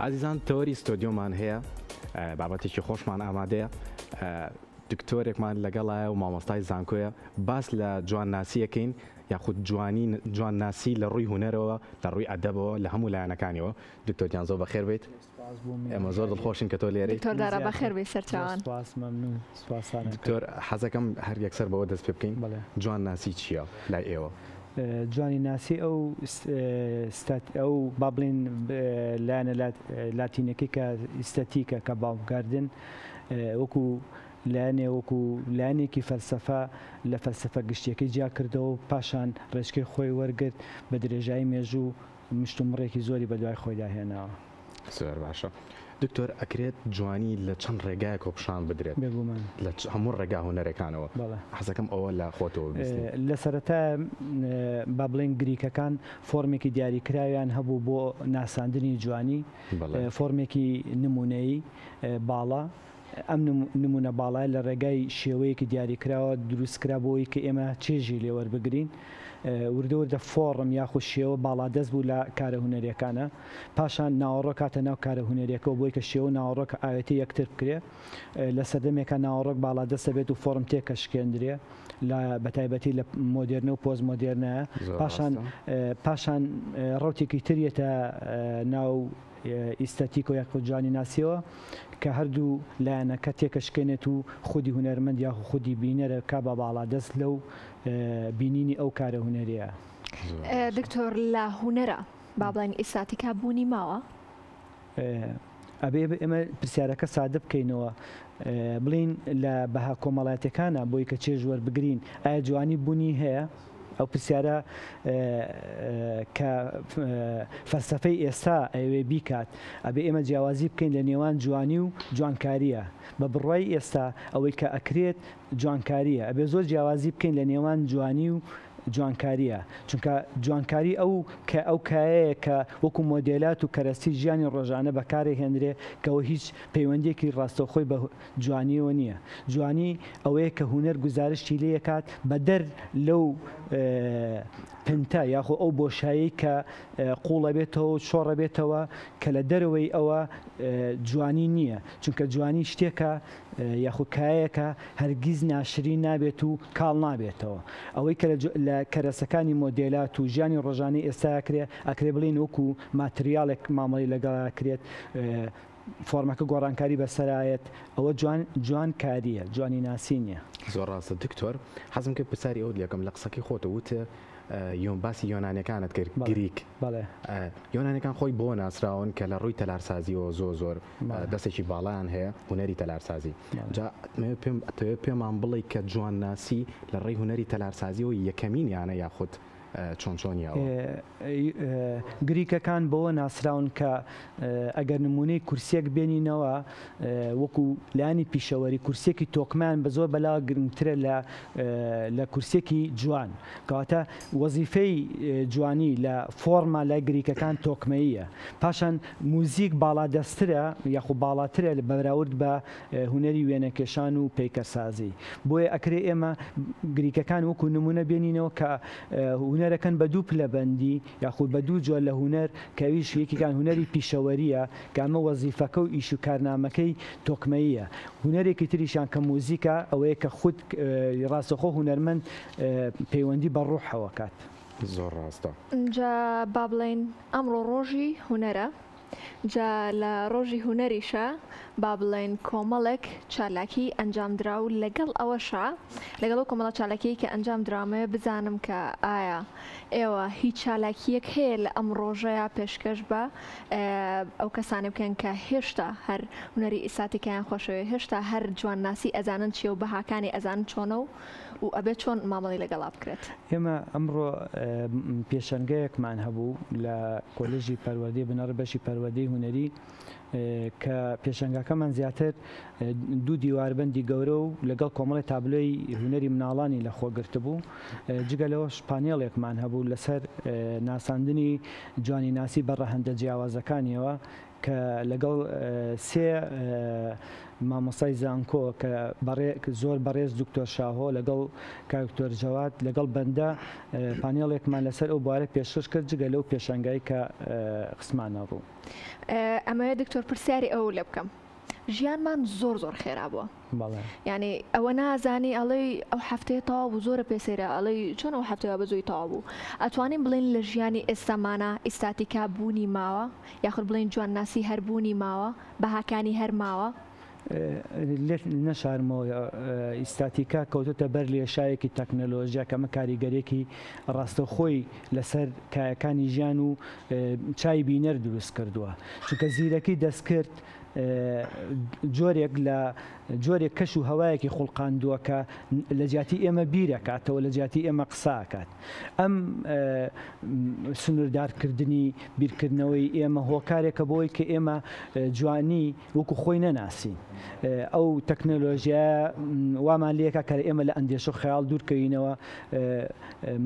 ئازیزان تەوەری ستۆدیۆمان هەیە، بابەتێکی خۆشمان ئامادەیە، دکتۆرێکمان لەگەڵایە و مامۆستای زانکۆیە، باس لە جوانناسیەکەین یاخود جوانی جوانناسی لە ڕووی هونەرەوە، لە ڕووی ئەدەبەوە، لە هەموو لایەنەکانیەوە. دکتۆر گیان زۆر بەخێر بێیت. ئێمە زۆر دڵخۆشین کە تۆ لێرەی. دکتۆر دارا بەخێر بێی سەرچاوان. سپاس مەمنون سپاستان ئەکەم. دکتۆر حەزەکەم هەر یەکسەر بەوە دەست پێ بکەین جوانناسی چییە لای ئێوە؟ جوانی ناسی ئەو ستات ئەو با بڵێین لایەنە لاتینەکەی کە ئیستەتیکە کە باومگاردن وەکو لایەنێ وەکو لایەنێکی فەلسەفە لە فەلسەفە گشتیەکەی جیا کردەوە و پاشان ڕێچکەی خۆی وەرگرت بە درێژایی مێژوو مشتومڕێکی زۆری بەدوای خۆیدا هێناوە. زۆر باشە دکتۆر ئەکرێت جوانی لە چەند ڕێگایەکەوە پیشان بدرێت؟ بێگومان. لە هەموو ڕێگا هونەرەکانەوە. بەڵێ. حەزەکەم ئەوە لە خۆتەوە ببیستین. لە سەرەتا با بڵێین گریکەکان فۆرمێکی دیاریکراویان هەبوو بۆ ناساندنی جوانی، فۆرمێکی نموونەیی باڵا، ئەم نموونە باڵایە لە ڕێگای شێوەیەکی دیاریکراوە دروستکرا بۆ ئەوەی کە ئێمە چێژی لێ وەربگرین. وردە وردە فۆڕم یاخود شێوە باڵادەست بوو لە کارە هونەریەکانا. پاشان ناوەڕۆک هاتە ناو کارە هونەریەکەوە بۆی کە شێوە و ناوەڕۆک ئاوێتەی یەکتر بکرێ. لە سەردەمێکا ناوەڕۆک باڵادەست دەبێت و فۆڕم تێکەشکێندرێ لە بەتایبەتی لە مۆدێرنە و پۆست مۆدێرنە. پاشان پاشان ڕەوتێکی تر یەتە ناو ئیستەتیک و یاخود جوانیناسیەوە کە هەردوو لایەنەکە تێکەشکێنێت و خودی هونەرمەند یاخو خودی بینەرە کا بە باڵادەست لەو بینینی ئەو کارە هونەریە. دکتۆر لە هونەرا با بڵێین ئیستاتیکا بوونی ماوە؟ ئەبێ ئێمە پرسیارەکە سادە بکەینەوە بڵێین لە بەها کۆمەڵایەتیەکانا بۆی کە چێژ وەربگرین ئایا جوانی بوونی هەیە؟ ئەو پرسیارە کە فەلسەفەی ئێستا ئەیەوێ بیکات، ئەبێ ئێمە جیاوازی بکەین لە نێوان جوانی و جوانکارییە. بە بڕوای ئێستا ئەوەی کە ئەکرێت جوانکارییە. ئەبێ زۆر جیاوازی بکەین لە نێوان جوانی و جوانکارییە. چونکە جوانکاری ئەو کە ئەو کایەیە کە وەکو مۆدێلات و کەرەستەی ژیانی ڕۆژانە بەکارئەهێنرێ کە ئەوە هیچ پەیوەندییەکی ڕاستەوخۆی بە جوانیەوە نییە. جوانی ئەوەیە کە هونەر گوزارشتی لێکات بەدەر لەو پنتە یاخۆ ئەو بۆشایەی کە قوڵەبێتەوە و شۆڕەبێتەوە کە لە دەرەوەی ئەوە جوانی نییە. چونکە جوانی شتێکە یاخۆ کایەکە هەرگیز ناشرین نابێت و کاڵ نابێتەوە. ئەوەی کە لە کەرەسەکانی مۆدێلات و ژیانی ڕۆژانەی ئێستا ئەکرێ، ئەکرێ بڵێین وەکو ماتریاڵێک مامەڵەی لەگەڵ ئەکرێت. فۆرمەکە گۆڕانکاری بەسەرایەت ئەوە جوان جوان کاریە جوانی ناسی نیە. زۆر ڕاستە دکتۆر حەزم کرد پرسیاری ئەوت لێکەم لە قسەکەی خۆتە وت یۆن باسی یۆنانیەکانت کرد گریک بەڵێ یۆنانەکان خۆی بۆ ناسراون کە لە ڕووی تەلارسازیەوە زۆر زۆر دەستێکی باڵایان هەیە هونەری تەلارسازی جا پێم ئەتەوێ پێمان بڵێ کە جوانناسی لە ڕێی هونەری تەلارسازیەوە یەکەمین یانە یاخود چۆن چۆنی ئەوە؟ گریکەکان بەوە ناسراون کە ئەگەر نموونەی کورسیەک بێنینەوە وەکو لایەنی پیشەوەری کورسیەکی تۆکمەیان بە زۆر بەلاوە گرنگترە لە لە کورسیەکی جوان کەواتە وەزیفەی جوانی لە فۆرما لای گریکەکان تۆکمەییە پاشان موزیک باڵادەسترە یاخو باڵاترە لە بەراورد بە هونەری وێنەکێشان و پەیکەرسازی. بۆیە ئەکرێ ئێمە گریکەکان وەکو نموونە بێنینەوە کە هونەرەکەن بە دوو پلەبەندی یاخود بە دوو جۆر لە هونەر کە ئەویش یەکێکیان هونەری پیشەوەرییە کە ئەمە وەزیفەکە و ئیش و کارنامەکەی تۆکمەییە. هونەرێکی تریشیان کە موزیکە ئەوەیە کە خود ڕاستەوخۆ هونەرمەند پەیوەندی بە ڕوحەوە کات. زۆر ڕاستە. جا با بڵێین ئەمڕۆ ڕۆژی هونەرە. جا لە ڕۆژی هونەریشا با بڵێین کۆمەڵێک چالاکی ئەنجام درا و لەگەڵ ئەوەشا لەگەڵ ئەو کۆمەڵە چالاکیەی کە ئەنجام دراومەوێ بزانم کە ئایا ئێوە هیچ چالاکیەک هەیە لە ئەم ڕۆژەیا پێشکەش بە ئەو کەسانە بکەن کە هێشتا هەر هونەری ئیساتیکایان خۆشەوێ هێشتا هەر جوانناسی ئەزانن چیە و بەهاکانی ئەزانن چۆنە و و ئەبێت چۆن مامەڵەی لەگەڵا بکرێت؟ ئێمە ئەمڕۆ پێشەنگەیەکمان هەبوو لە کۆلێژی پەروەردەی بنەڕەت بەشی پەروەردەی هونەری کە پێشەنگاکەمان زیاتر دوو دیواربەندی گەورە و لەگەڵ کۆمەڵی تابلۆی هونەری مناڵانی لەخۆ گرتبوو جگە لەوەش پانێڵێکمان هەبوو لەسەر ناساندنی جوانی ناسی بە ڕەهەندە جیاوازەکانیەوە کە لەگەڵ سێ مامۆستای زانکۆ کە زۆر بەڕێز دکتۆر شاهۆ لەگەڵ کاک دکتۆر جەواد لەگەڵ بەندە پانێڵێکمان لەسەر ئەو بوارە پێشکەش کرد جگە لەو پێشانگای کە خستمانە ڕوو. ئەمەوێ دکتۆر پرسیاری ئەوەو لێ بکەم ژیانمان زۆر زۆر خێرا بووە یعنی ئەوە نازانی ئەڵێی ئەو هەفتەیە تەواو بوو زۆرە پێ سەیرە ئەڵێی چۆن ئەو هەفتەیە بە زووی تەواو بوو ئەتوانین بڵێین لە ژیانی ئێستامانا ئیستاتیکا بوونی ماوە یاخود بڵێین جوانناسی هەر بوونی ماوە بەهاکانی هەر ماوە؟ لێت نەشارمەوە ئیستاتیکا کەوتۆتە بەر لێشاوێکی تەکنەلۆژیا کە ئەمە کاریگەریەکی ڕاستەوخۆی لەسەر کایەکانی ژیان و چای بینەر دروست کردووە چونکە زیرەکی دەستکرد جۆرێک لە جۆرێک کەش و هەوایەکی خوڵقاندووە کە لە جیاتی ئێمە بیرەکاتەوە لە جیاتی ئێمە قساکات ئەم سنووردارکردنی بیرکردنەوەی ئێمە هۆکارێکە بۆی کە ئێمە جوانی وەکو خۆی نەناسین. ئەو تەکنەلۆژیایە وامان لێکا کە ئێمە لە ئەندێشە و خەیاڵ دوورکەوینەوە،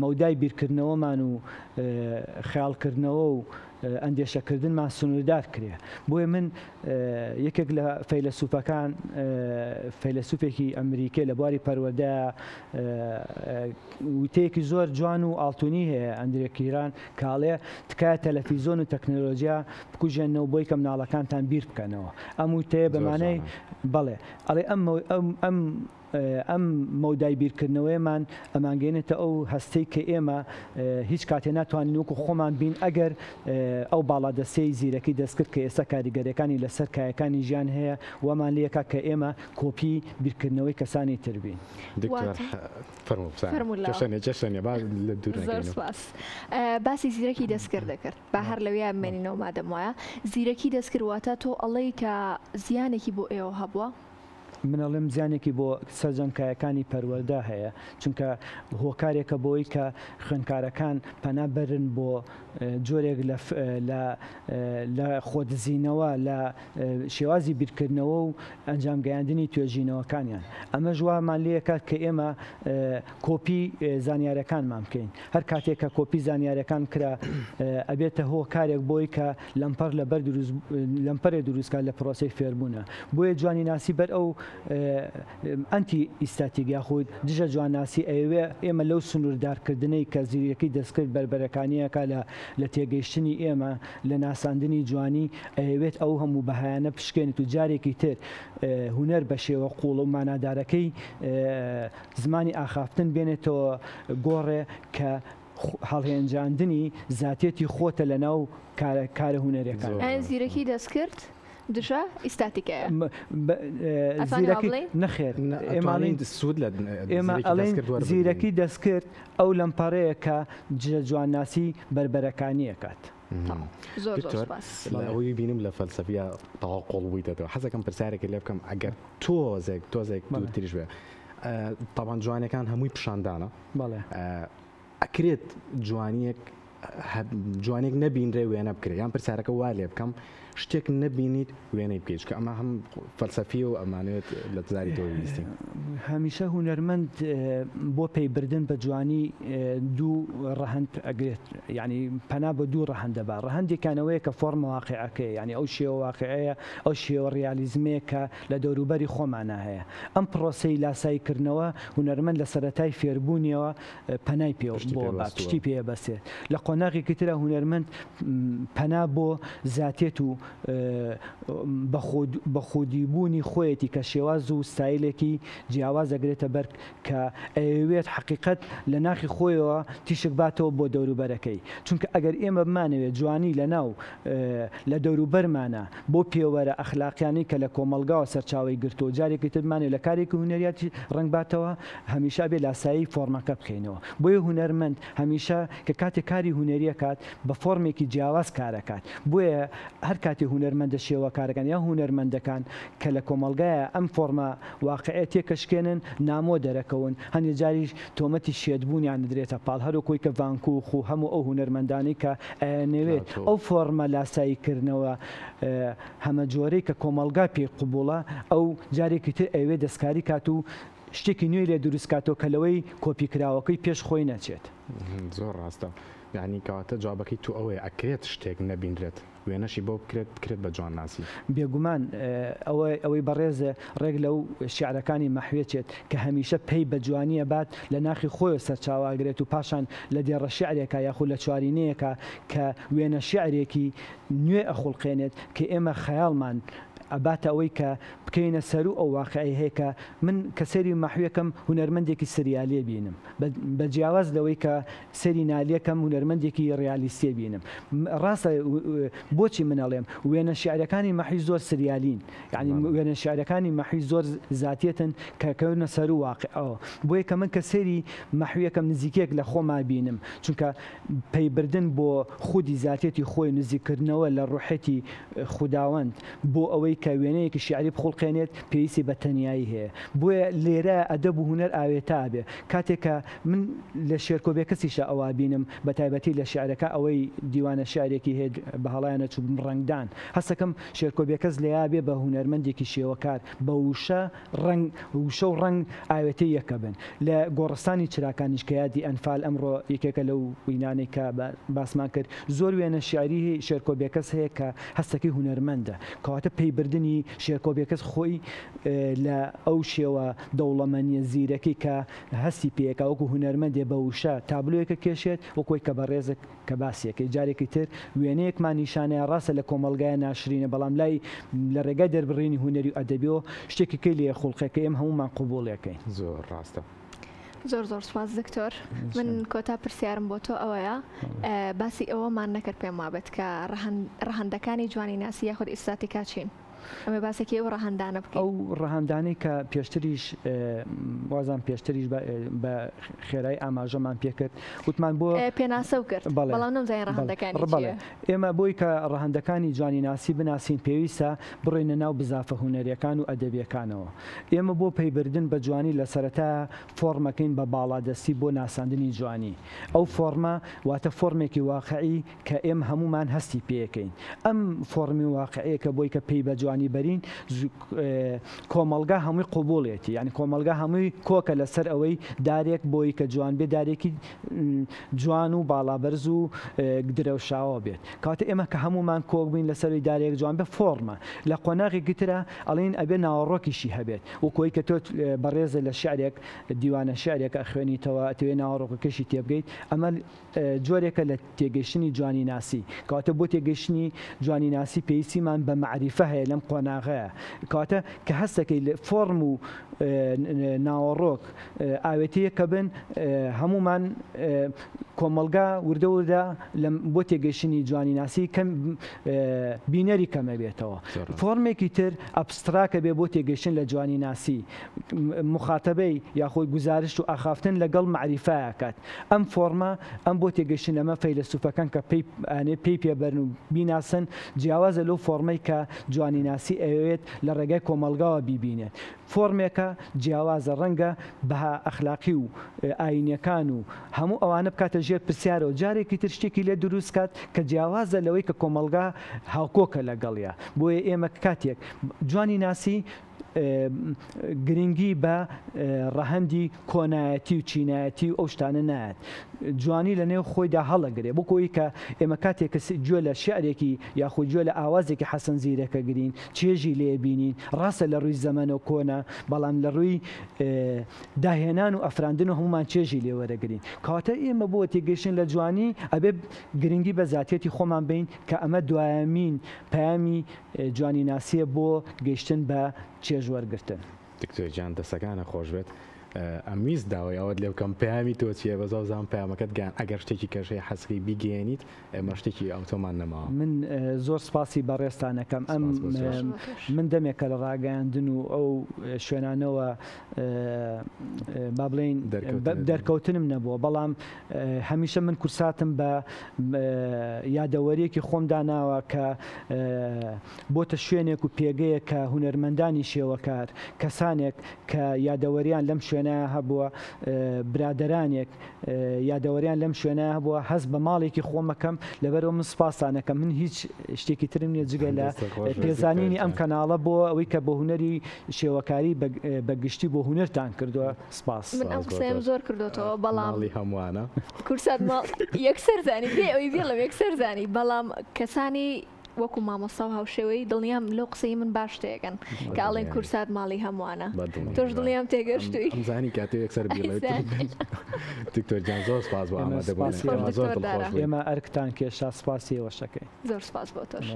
مەودای بیرکردنەوەمان و خەیاڵکردنەوە و ئەندێشەکردنمان سنووردار کرێ. بۆیە من یەکێک لە فەیلەسوفەکان، فەیلەسوفێکی ئەمریکی لە بواری پەروەردە وتەیەکی زۆر جوان و ئاڵتونی هەیە ئەندرێ کیران کە ئەڵێ تکایە تەلەفیزۆن و تەکنەلۆجیا بکوژێنەوە بۆی کە مناڵەکانتان بیر بکەنەوە. ئەم وتەیە بە مانای بەڵێ ئەڵێ ئەم ئەم ئەم مەودای بیرکردنەوەیەمان ئەمانگەیەنێتە ئەو هەستەی کە ئێمە هیچ کاتێ ناتوانین وەکو خۆمان بین ئەگەر ئەو باڵادەستیی زیرەکی دەستکرد کە ئێستا کاریگەریەکانی لەسەر کایەکانی ژیان هەیە وامان لێکا کە ئێمە کۆپی بیرکردنەوەی کەسانی تر بین. دکتۆر فەرموو بزانم. فەرموو لاوە. کێشە نیە کێشە نیە با لە دوور زۆر نەکەوینەوە. سوپاس. باسی زیرەکی دەستکرد دەکرد با هەر لەویا بمێنینەوە مادەم وایە. زیرەکی دەستکرد واتە تۆ ئەڵێی کە زیانێکی بۆ ئێوە هەبووە؟ من ئەڵێم زیانێکی بۆ سەرجەم کایەکانی پەروەردە هەیە، چونکە هۆکارێکە بۆی کە خوێندکارەکان پەنا بەرن بۆ جۆرێک لە لە خۆدزینەوە لە شێوازی بیرکردنەوە و ئەنجام گەیاندنی توێژینەوەکانیان. ئەمەش وامان لێکات کە ئێمە کۆپی زانیارەکانمان بکەین. هەر کاتێک کە کۆپی زانیارەکان کرا ئەبێتە هۆکارێک بۆی کە لەمپەر لەبەر دروست لەمپەرێ دروست کات لە پرۆسەی فێربوونە. بۆیە جوانیناسی بەر ئەو ئەنتی ئیستاتیک یاخود دژە جوانناسی ئەیەوێ ئێمە لەو سنووردارکردنەی کە زیرەکی دەستکرد بەربەرەکانیەکە لە لە تێگەیشتنی ئێمە لە ناساندنی جوانی ئەیەوێت ئەو هەموو بەهایانە بشکێنێت و جارێکی تر هونەر بە شێوە قووڵ و مانادارەکەی زمانی ئاخافتن بێنێتەوە گۆڕێ کە هەڵهێنجاندنی زاتیەتی خۆتە لە ناو کارە هونەریەکان. زیرەکی دەستکرد دژە ئیستاتیکەیە. ئەتوانین وا بڵێین؟ نەخێر ئێمە ئەڵێین سوود لە ئێمە ئەڵێین زیرەکی دەستکرد ئەو لەمپەڕەیە کە دژە جوانناسی بەربەرەکانی ئەکات. زۆر زۆر دکتۆر سوپاس. ئەوەی بینم لە فەلسەفیە تەواو قوڵ بوویتەوە حەزەکەم پرسیارێکت لێ بکەم ئەگەر تۆزێک تۆزێک دوورتریش بێ تاوان جوانەکان هەمووی پیشاندانە ئەکرێت جوانیەک جوانێک نەبینرێ وێنە بکرێت یان پرسیارەکە وا لێ بکەم شتێک نەبینیت وێنەی بکەیت چونکە ئەمە هەم فەلسەفیە و ئەمانەوێت لە زاری تۆ بیستین. هەمیشە هونەرمەند بۆ پەیبردن بە جوانی دوو ڕەهەند ئەگرێت یعنی پەنا بە دوو ڕەهەند دەبا ڕەهەندێکیان ئەوەیە کە فۆرمە واقیعەکەیە یعنی ئەو شێوە واقیعەیە ئەو شێوە ڕیالیزمەیە کە لە دەوروبەری خۆمانا هەیە ئەم پرۆسەی لاساییکردنەوە هونەرمەند لە سەرەتای فێربوونیەوە پەنای پێ بۆ با پشتی پێ بەسێت لە قۆناغێکی ترا هونەرمەند پەنا بۆ زاتێت و بەخۆدیبوونی خۆیەتی کە شێواز و ستایلێکی جیاواز دەگرێتە بەر کە ئەیەوێت حەقیقەت لە ناخی خۆیەوە تیشک باتەوە بۆ دەوروبەرەکەی چونکە ئەگەر ئێمە بمانەوێت جوانی لە ناو لە دەوروبەرمانە بۆ پێوەرە ئەخلاقیانەی کە لە کۆمەڵگاوە سەرچاوەی گرتووە جارێکی تر بمانەوێت لە کارێکی هونەرییا ڕەنگ باتەوە هەمیشە ئەبێ لاسایی فۆرمەکە بکەینەوە بۆیە هونەرمەند هەمیشە کە کاتێ کاری هونەری ئەکات بە فۆرمێکی جیاواز کار ئەکات بۆیە هەر کاتێ هونەرمەندە شێوەکارەکان یا هونەرمەندەکان کە لە کۆمەڵگایە ئەم فۆرمە واقعیە تێکەشکێنن نامۆ دەرەکەون هەندێ جاریش تۆمەتی شێتبوونیان دەدرێتە پاڵ هەروەکوی کە ڤانکوخ و هەموو ئەو هونەرمەندانەی کە ئەیانەوێت ئەو فۆرمە لاسایی کردنەوە هەمەجۆرەی کە کۆمەڵگا پێی قبوڵە ئەو جارێکی تر ئەیەوێت دەستکاری کات و شتێکی نوێی لێ دروست کاتەوە کە لەوەی کۆپی کراوەکەی پێش خۆی نەچێت. زۆر ڕاستە. یانی کەواتە جوابەکەی تو ئەوەیە ئەکرێت شتێک نەبینرێت وێنەشی بۆ بکرێت بکرێت بە جوانناسی. بێگومان ئەوە ئەوەی بەڕێزە ڕێک لەو شیعرەکانی مەحوێ چێت کە هەمیشە پەی بە جوانی ئەبات لە ناخی خۆیەوە سەرچاوە ئەگرێت و پاشان لە دێڕە شیعرێکا یاخود لە چوارینەیەکا کە وێنە شیعرێکی نوێ ئەخوڵقێنێت کە ئێمە خەیاڵمان ئەباتە ئەوەی کە بکەوینە سەروو ئەو واقیعەی هەیە کە من کە سەیری مەحوێکەم هونەرمەندێکی سریالیە بینم بە جیاواز لەوەی کە سەیری نالیەکەم هونەرمەندێکی ڕیالیستیە بینم ڕاستە بۆچی من ئەڵێم وێنە شیعرەکانی مەحوی زۆر سریالین یعنی وێنە شیعرەکانی مەحوی زۆر زاتیەتن کە کەونە سەروو واقیعەوە بۆیە کە من کە سەیری مەحویەکەم نزیکێک لە خۆما بینم چونکە پەیبردن بۆ خودی زاتیەتی خۆی نزیککردنەوە لە ڕوحێتی خوداوەند بۆ ئەوەی کە وێنەیەکی شیعری بخوڵقێنێت پێویستی بە تەنیایی هەیە. بۆیە لێرە ئەدەب و هونەر ئاوێتە ئەبێ. کاتێک کە من لە شێرکۆ بێکەسیشا ئەوە ئەبینم بە تایبەتی لە شیعرەکە ئەوەی دیوانە شیعرێکی هەیە بە هەڵەیا نەچووبم ڕەنگدان هەستەکەم شێرکۆ بێکەس لێیا بێ بە هونەرمەندێکی شێوەکار بە وشە ڕەنگ وشە و ڕەنگ ئاوێتەی یەکە بن. لە گۆڕستانی چراکانیش کە یادی ئەنفال ئەمڕۆ یەکێکە لەو وینانەی کە باسمان کرد زۆر وێنە شیعریی شێرکۆ بێکەس هەیە کە هەستەکەی هونەرمەندە. کەواتە پەیبردنی شێرکۆ بێکەس خۆی لە ئەو شێوە دەوڵەمەنییە زیرەکەی کە هەستی پێیەکا وەکو هونەرمەندێ بە وشە تابلۆیەکە کێشێت وەکو ئەوەی کە بەڕێزت کە باسیەکەی جارێکی تر وێنەیەکمان نیشانەیە ڕاستە لە کۆمەڵگایە ناشرینە بەڵام لای لە ڕێگای دەربڕینی هونەری و ئەدەبیەوە شتێکی کەی لێ خوڵقێ کە ئێمە هەموومان قبوڵیەکەین. زۆر ڕاستە. زۆر زۆر سوپاس دکتۆر من کۆتا پرسیارم بۆ تۆ ئەوەیە باسی ئەوەمان نەکرد پێم وابێت کە ڕەهەندەکانی جوانی ناسی یاخود ئیستاتیکا چین؟ ئەمە باسێکی ئەو ڕەهەندانە بکەین. ئەو ڕەهەندانەی کە پێشتریش وازان پێشتریش بە خێرایی ئاماژەمان پێکرد وتمان بۆ پێناسە و کرد بەڵام نەمزانی ڕەهەندەکانی چییە. ئێمە بۆی کە ڕەهەندەکانی جوانیناسی بناسین پێویستە بڕۆینە ناو بزافە هونەریەکان و ئەدەبیەکانەوە. ئێمە بۆ پەیبردن بە جوانی لە سەرەتایا فۆڕمەکەین بە باڵادەستی بۆ ناساندنی جوانی. ئەو فۆڕمە واتە فۆڕمێکی واقعی کە ئێمە هەموومان هەستی پێکەین. ئەم فۆڕمی واقعیە کە بۆی کە پێی بە جوانی بەرین کۆمەڵگا هەمووی قبوڵێتی. یانی کۆمەڵگا هەمووی کۆکە لەسەر ئەوەی دارێک بۆی کە جوان بێ دارێکی جوان و باڵابەرز و درەوشاوە بێت. کەواتە ئێمە کە هەموومان کۆک بووین لەسەر ئەوەی دارێک جوان بێ فۆڕمە. لە قۆناغێکی ترا ئەڵێین ئەبێ ناوەڕۆکیشی هەبێت. وەکو ئەوەی کە تۆ بەڕێزت لە شیعرێک دیوانە شیعرێک ئەخوێنیتەوە ئەتەوێ ناوەڕۆکەکەشی تێبگەیت ئەمە جۆرێکە لە تێگەیشتنی جوانیناسی. کەواتە بۆ تێگەیشتنی جوانیناسی پێویستیمان بە مەعریفە هەیە لەم قۆناغەیە. کەواتە کە هەستەکەی فۆڕم و ناوەڕۆک ئاوێتەیەکە بن هەموومان کۆمەڵگا وردە وردە بۆ تێگەیشتنی جوانیناسی کەم بینەری کەمە بێتەوە. فۆرمێکی تر ئەبستراکە بێ بۆ تێگەیشتن لە جوانیناسی مخاتەبەی یاخود گوزارشت و ئاخافتن لەگەڵ مەعریفە ئەکات. ئەم فۆڕمە ئەم بۆ تێگەیشتن لەمە فەیلەسوفەکان کە پێی ئەنێ پێی پێ بەرن و بیناسن جیاوازە لەو فۆڕمەی کە جوانیناسی ئەیەوێت لە ڕێگای کۆمەڵگاوە بیبینێت. فۆڕمێکە جیاوازە ڕەنگە بەها ئەخلاقی و ئایینیەکان و هەموو ئەوانە بکاتە ژێر پرسیارەوە جارێکی تر شتێکی لێ دروست کات کە جیاوازە لەوەی کە کۆمەڵگا هاوکۆکە لەگەڵیا. بۆیە ئێمە کاتێک جوانیناسی گرنگی بە ڕەهەندی کۆنایەتی و چینایەتی و ئەو شتانە نایەت. جوانی لە نێو خۆیدا هەڵەگرێ. وەک ئەوەی کە ئێمە کاتێک کە گوێ لە شیعرێکی یاخود گوێ لە ئاوازێکی حەسەن زیرەکە گرین، چێژی لێ بینین، ڕاستە لە ڕووی زەمەنەوە کۆنە، بەڵام لە ڕووی داهێنان و ئەفراندن و هەموومان چێژی لێ وەرەگرین. کەواتە ئێمە بۆ تێگەیشتن لە جوانی ئەبێ گرنگی بە زاتیەتی خۆمان بەین کە ئەمە دوایەمین پەیامی جوانیناسیە بۆ گەیشتن بە چێژ وەرگرتن. دکتۆر گیان دەسەکانت خۆش بێت ئەمویست داوای ئەوەت لێ بکەم پەیامی تۆ چیە بەس وابزانم پەیامەکەت گەیاند ئەگەر شتێکی کەش هەیە حەزکەی بیگەیەنیت ئێمە شتێکی ئەوتۆمان نەماوە. من زۆر سپاسی بەڕێزتان ئەکەم ئەم من دەمێکە لە ڕاگەیاندن و ئەو شوێنانەوە با بڵێین دەرکەوتنم نەبووە بەڵام هەمیشە من کورساتم بە یادەوەریەکی خۆم داناوە کە بۆتە شوێنێک و پێگەیەک کە هونەرمەندانی شێوەکار، کەسانێک کە یادەوەریان لەم شوێنە. شوێنە هەبووە، برادەرانێک یادەوەریان لەم شوێنە هەبووە، هەست بە ماڵێکی خۆمەکەم، لەبەرئەوە من سوپاستان ئەکەم. من هیچ شتێکی ترم نییە جگە لە پێزانینی ئەم کەناڵە بۆ ئەوەی کە بۆ هونەری شێوەکاری بە گشتی بۆ هونەرتان کردووە. سپاس. من ئەم قسەیەم زۆر کردۆتەوە بەڵام ماڵی هەمووانە. کورسات ماڵ یەکسەر زانی بێ ئەوەی بێڵم یەکسەر زانی بەڵام کەسانی وەکو مامۆستا و هاوشێوەی دڵنیام لەو قسەی من باش تێگەن کە ئەڵێن کورسات ماڵی هەمووانە تۆش دڵنیام تێگەشتووی. ئەم زانی کاتێ یەکسەر بیڵێت. دکتۆر گیان زۆر سپاس بۆ ئامادەبوونت. ئێمە ئەرکتان کێشا سپاسی ئێوەش ئەکەین. زۆر سپاس بۆ تۆش.